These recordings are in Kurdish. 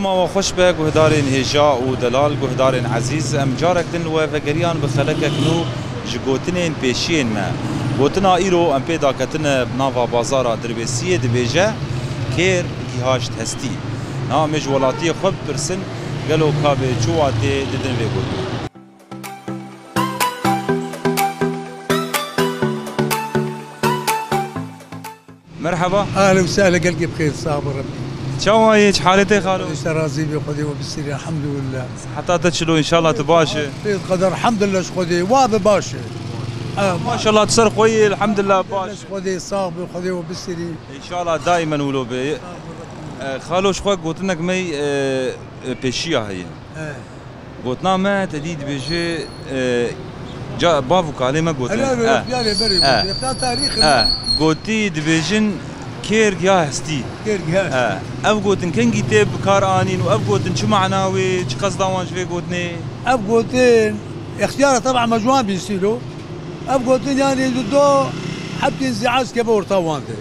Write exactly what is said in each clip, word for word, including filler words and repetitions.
Dema we xweş be guhdarên hêja û delal, guhdarên ezîz, em carek din li we vegeriyan bi xelekek nû ji gotinên pêşiyên me. Gotina îro em pê daketine bi nava bazara Dirbêsiyê dibêje, Kêr gihaşt hestî. Niha em ê ji welatiyê xwe bipirsin, gelo ka bê çi watê didin vê gotinê? Merhaba. Ehlen û sehlen, gelkî bi xêr, sax be Rebbî. Çawa yî, çi halê te xalo? Xwedê te razî be, Xwedê we bistîrî, elhamdulillah. Siheta te çilo, înşallah tu baş î. Pêt qeder, elhamdulillah, ji Xwedê, wa be baş e. Ha, maşallah, tu ser xwe yî, elhamdulillah, baş. Ji Xwedê, sax be, Xwedê we bistîrî. Înşallah daimen wilo be. Sax be Rebbî. E, xalo, ji xwe gotinek me, e, e, pêşiya heye. He. Gotina me te dî dibêje, e, ca bav û kalê me gotin. Helal be, e, ya berê, e, gotin. Efta tarîxê me. E, gotî dibêjin kêr giya hestî. Kêr giya hestî. E, ev gotin kengî tê bi kar anîn û ev gotin çi mana wê, çi qesda wan ji vê gotinê? Ev gotin, extiyara teba me ji wan bîstîlo. Ev gotin yanî di do hebtên zîaz keve orta wan de.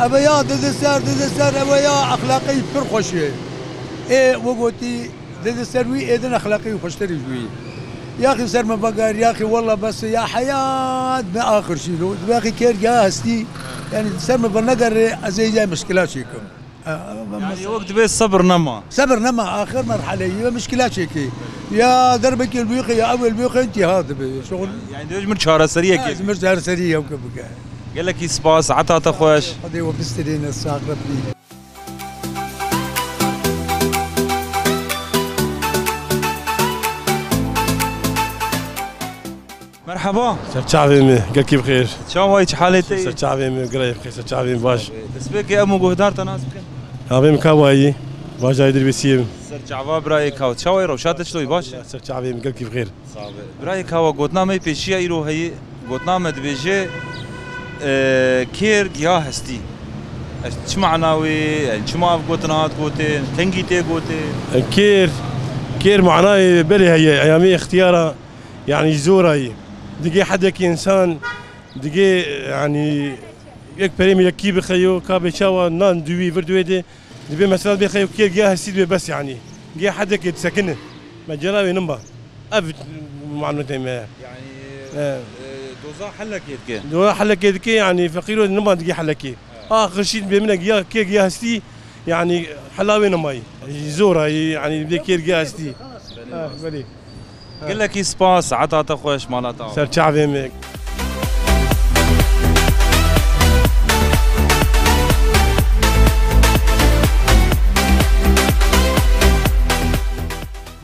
Ev ya dide ser, dide ser, ev ya exlaqê pir xweş e. Ê, we gotî, dide ser wî êdin exlaqî û xweştirî ji wî. Yaxî ser me veger, yaxî wella bes e, ya heyat me axir şîlo. Dibê axî kêr ya hestî, yanî ser me venegerê, ez ê ya mişkila çêkim. Ha, yanî wek dibê sebir nema. Sebir nema, axir merhale ye, mişkila çêkê. Ya derbekê li wî xê, ya ew ê li wî xê, intîha dibe. Şuxul. Yanî dibê ji min çareseriyekê. Ha, ji min çareseriyê ew ke bike. Gelekî spas, saeta te xweş. Xwedê we bistîrîne, sax Rebbî. Merhaba. Ser çavê min, gelkî bi xêr. Çawa yî, çi halê te yî? Ser çavê min, gelekî bi xêr, ser çavê min baş. Destpêkê em û guhdar te nas bikin. Navê min Kawa yî, bajarê Dirbêsiyê min. Ser çava birayê Kawa. Çawa yî, rewşa te çilo yî, baş? Ser çavê min, gelkî bi xêr. Sax be. Birayê Kawa, gotina me pêşiya îro heye. Gotina me dibêje, e, kêr giya hestî. Ez çi mana wê, yani çima ev gotin hat gotin, kengî tê gotê? E, kêr, kêr manayê belê heye, eyamê extiyara, yani zor ayî. Digê hedekî insan, digê, yani yek perê milekî bixeyo, ka bê çawa nan duwî vir duwê de, dibê mesela bê xeyo kêr giya hestî dibê bes yani. Giya hedekê disekine. Mecela wê nimba. Ev manotê me ye. Yani, e, doza helekê dike. Doza helekê dike, yani feqîro nima digî helekê. Evet. A xirşî bê min giya, kê giya hestî, yani hela wê nimayî. Zor ayî, yani bê kêr giya hestî. Ha, belê. Gelekî spas, saeta te xweş, mala te. Ser çavê me.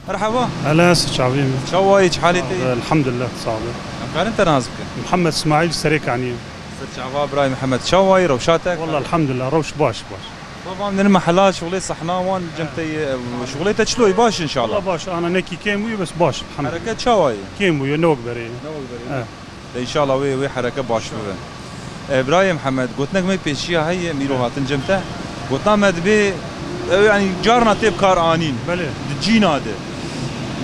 Merhaba. Hello, ser çavê me. Çawa yî, çi halê te yî? Elhamdulillah, sax be. Em karin te nas bikin? Mihemed Smaîl, Serêkaniyê. Ser çava birayê Mihemed. Çawa yî, rewşa te? Walla elhamdulillah, rewş baş, baş. Babam dedim, hela şuxulê sehna wan cem te yî, şuxulê te çilo yî, baş inşallah. Walla baş, ana nekî kêm bûye, bes baş, elhamdulillah. Hereket çawa yî? Kêm bûye, ne wek berê. Ne wek berê. He. De inşallah wê, wê hereke baş bibe. E, birayê Mihemed, gotinek me pêşiya heye, em îro hatin cem te. Gotina me dibê, ew, yani carna tê bi kar anîn. Belê. Di cîna de.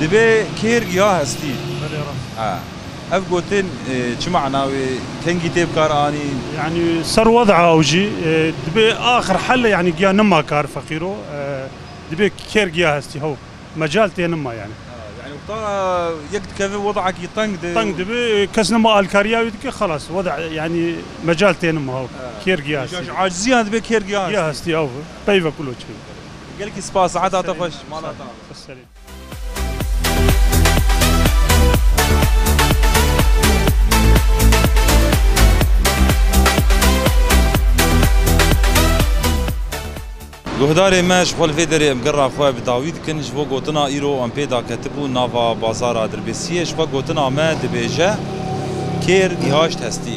Dibê kêr giya hestî. Belê, rast. Ha. Ev gotin, e, çi mana wê, kengî tê bi kar anîn? Yani ser weda ew jî, e, dibê axir helle, yani giya nima kar feqîro, e, dibê kêr giya hestî, hew. Mecal tê nima yani. Ha, yani wexta yek dikeve wedakî teng de. Teng dibe, kes nima alkariya wî dike, xelas. Weda yani mecal tê nima, hew. Ha. Kêr giya hestî. Aciziya dibe kêr giya hestî. Giya hestî, ew. Peyve kulo çê. Gelkî spas, saeta te xweş, mala te. Serê. Guhdarê me, ji xwe li vê derê em gerra xwe bi dawî dikin, ji bo gotina îro em pê daketibû nava bazara Dirbêsiyê, ji xwe gotina me dibêje, kêr gihaşt hestî.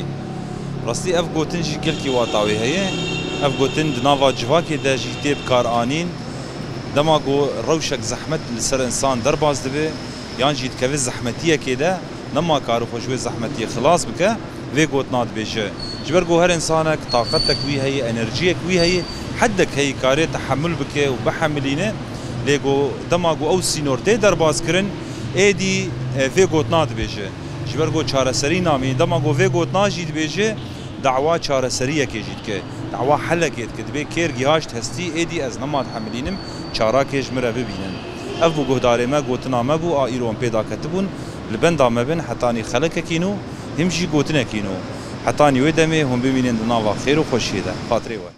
Rastî ev gotin jî gelkî wata wê heye. Ev gotin di nava civakê de jî tê bi kar anîn. Dema ku rewşek zehmet li ser însan derbas dibe, yan jî dikeve zehmetiyekê de, nema kare xwe ji wê zehmetiyê xilas bike, vê gotina dibêje. Ji ber ku her însanek taqetek wî heye, enerjiyek wî heye, hedek heye karê tehemul bike û bihemilîne, lê ku dema ku ew sînor tê derbas kirin, êdî, e, vê gotina dibêje. Ji ber ku çareserî namîne, dema ku vê gotina jî dibêje, Dawa çareseriyekê jî dike, dawa helekê dike. Dibê kêr gihaşt hestî, êdî ez nema dihemilînim çarakê ji min re bibînin. Ev bû guhdarê me, gotina me bû, a îro em pê daketibûn. Li benda me bin, hetanî xelekekî nû, him jî gotinekî nû. Hetanî wê demê hûn bimînin di nava xêr û xweşiyê de. Xatirê we.